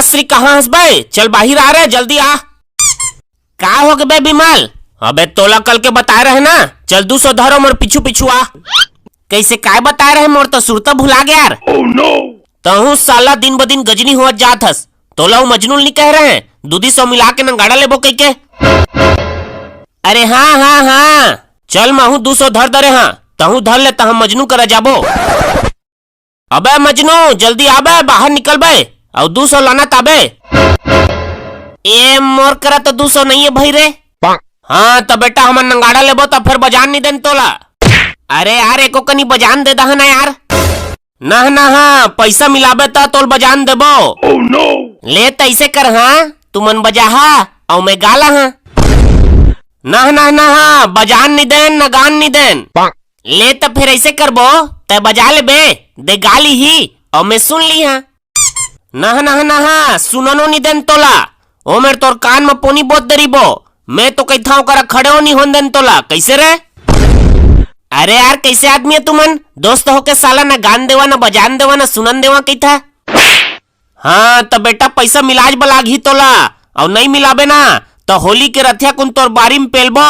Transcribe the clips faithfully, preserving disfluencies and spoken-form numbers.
श्री, कहाँ हस बे? चल बाहिर आ रे, जल्दी आ। का हो गे बे विमल? अबे तोला कल के बताए रहे ना, चल दू सौ धरो मोर पीछू पीछू आ। कैसे काय बताए रहे, मोर तो सुरता भुला गया यार। तहूँ साला दिन ब दिन गजनी होत जात हस। तोला वो मजनू ल नी कहे रहे, दू दी सौ मिला के नंगाड़ा लेबो कहिके। अरे हाँ, हाँ, हाँ, चल महूँ दू सौ धर दरे हाँ, तहूँ धर ले, तहूँ मजनू करा जाबो। अबे मजनू, जल्दी आबे, बाहर निकल बे, अउ दू सौ लाना ताबे। ए, मोर करा तो दू सौ नहीं है भाई रे। हाँ, तो बेटा, हमन नंगाड़ा लेबो, तो फिर बजान नहीं देन तोला। अरे यार, एको कनी बजान दे दहा ना यार। ना, ना, हाँ, पैसा मिलाबे, त तोल बजान देबो। ले, तैसे कर, हाँ, तुमन बजाहा, अउ मैं गाला, हाँ। ना, ना, ना, हाँ, बजान नहीं देन, ना गान नहीं देन। ले त फिर ऐसे करबो, तै बजा लेबे, दे गा लीही, अउ मैं सुन ली हाँ। नह, नह, नह, सुननो नी देन तोला। ओ मेर तोर कान म पोनी बोत दे रहिबो। मैं तो कहिथां ओकरा खड़े हो नी होन देन तोला। कैसे रे? अरे यार, कैसे आदमी है तुमन? दोस्त होके साला ना गान देवा, ना बजान देवा, ना सुनन देवा कहिथा। हाँ, त बेटा, पैसा मिलाज बलागही तोला, अउ नहीं मिलाबे ना, त होली के रथिया कुन तोर बारी में पेलबो।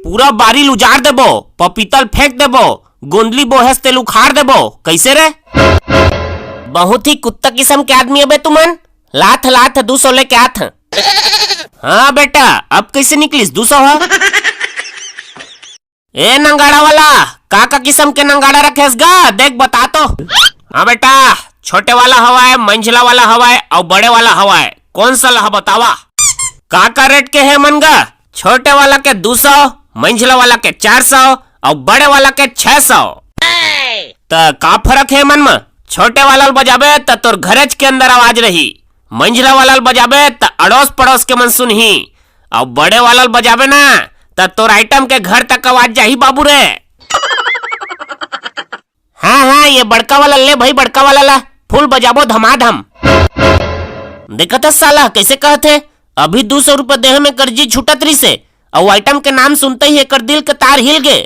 पूरा बारी ल उजाड़ देबो, पपीतल फेंक देबो, गोंदली बोहेस तेल उखाड़ देबो। कैसे रे? बहुत ही कुत्ता किस्म के आदमी अबे तुमन। लात, लात, दू सौ लेके आत। हाँ बेटा, अब कैसे निकलिस दू सौ ह? ए नंगाड़ा वाला, का का किस्म के नंगाड़ा रखेस गा? देख बता तो। हाँ बेटा, छोटे वाला हवाए, मंझला वाला हवाए, अउ बड़े वाला हवाए। कौन सा लहा बतावा? का का रेट के हे मन गा? छोटे वाला के दू सौ, मंझला वाला के चार सौ, अउ बड़े वाला के छह सौ। त का फरक हे मन म? छोटे वाला ल बजाबे त तोर घरेच के अंदर आवाज रही, मंझला वाला ल बजाबे त अड़ोस पड़ोस के मन सुनही, अउ बड़े वाला ल बजाबे ना त तोर आइटम के घर तक आवाज जाही बाबू रे। हाँ, हाँ, ये बड़का वाला ले भाई, बड़का वाला ला, फुल बजाबो धमाधम। देखत हस साला कैसे कहत हे, अभी दू सौ रुपया देहे में कर जी छूटत रहिसे, अउ आइटम के नाम सुनते ही एकर दिल के तार हिल गे।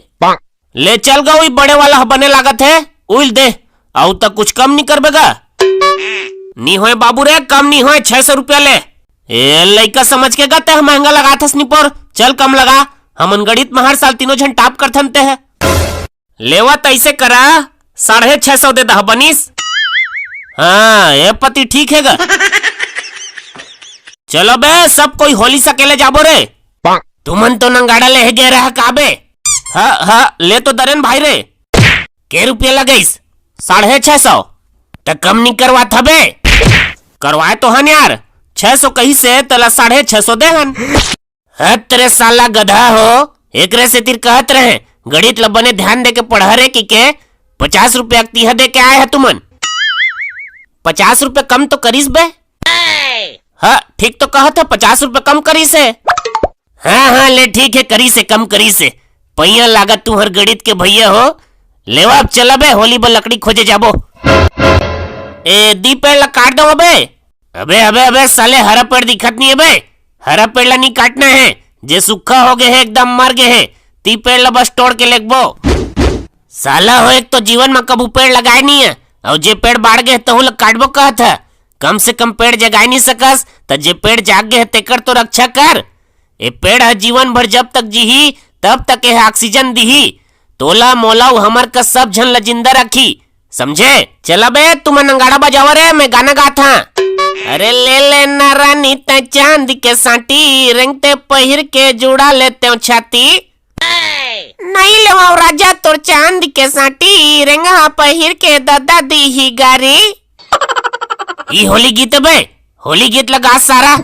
ले चल गा, उई बड़े वाला ह बने लागत हे, उइल दे, अउ त कुछ कम नी करबे गा? नी होय बाबू रे, कम नी होय, छह सौ रुपया ले। ए लइका समझ के गा, ते ह महंगा लगात हस निपोर, चल कम लगा, हमन गणित म हर साल तीनों झन टॉप करथन ते ह। लेवा त ऐसे करा, साढ़े छह सौ दे दहा बनिस। हाँ, ए पति ठीक हे गा। चलो बे, सब कोई होली सकेले जाबो रे। तुमन तो नंगाड़ा ले गे रहा का बे? हाँ, हाँ, ले तो दरेन भाई रे। के रुपया लगइस? साढ़े छह सौ। त कम नी करवात हबे? करवाए तो हन यार, छह सौ कहिसे तेला साढ़े छह सौ दे हन। हत रे साला गधा हो, एकरे सेतिर कहत रहे, गणित ल बने ध्यान दे के पढ़ा रे कहिके, पचास रुपया के तिहा दे के आए ह तुमन। पचास रुपया कम तो करिस बे। हाँ, ठीक तो कहत ह, पचास रुपया कम करिस हे। हाँ, हाँ, ले ठीक हे, करिस हे, कम करिस हे। पैया लागत तुहर गणित के भैया हो। लेवा अब चला बे, होली बर लकड़ी खोजे जाबो। ए, दी पेड़ ल काट दो बे। अबे, अबे, अबे, साले हरा पेड़ दिखत नहीं है बे। हरा पेड़ ला नहीं काटना है, जे सूखा हो गए है, एकदम मर गए है, ती पेड़ ला बस तोड़ के लेगबो। साला हो, एक तो जीवन में कभू पेड़ लगाए नहीं है, और जे पेड़ बाढ़ गए है, तहू ला काटबो कहत है। कम से कम पेड़ जगाए नहीं सकस, त जे पेड़ जाग गए है, तेकर तो रक्षा कर। ए पेड़ ह जीवन भर जब तक जीही, तब तक एह ऑक्सीजन दिही। तोला, मोला अउ हमर कस सब झन ल जिंदा रखी, समझे? चला बे, तुमन नंगाड़ा बजावा रे, मैं गाना गात हां। अरे ले ले ना रानी तै चांद के सांटी, रेंगते पहिर के जुड़ा लेते छाती। नहीं लेवाओ राजा तोर चांद के सांटी, रेंगहा पहिर के ददा दीही गारी। ई होली गीत बे, होली गीत लगा सारा।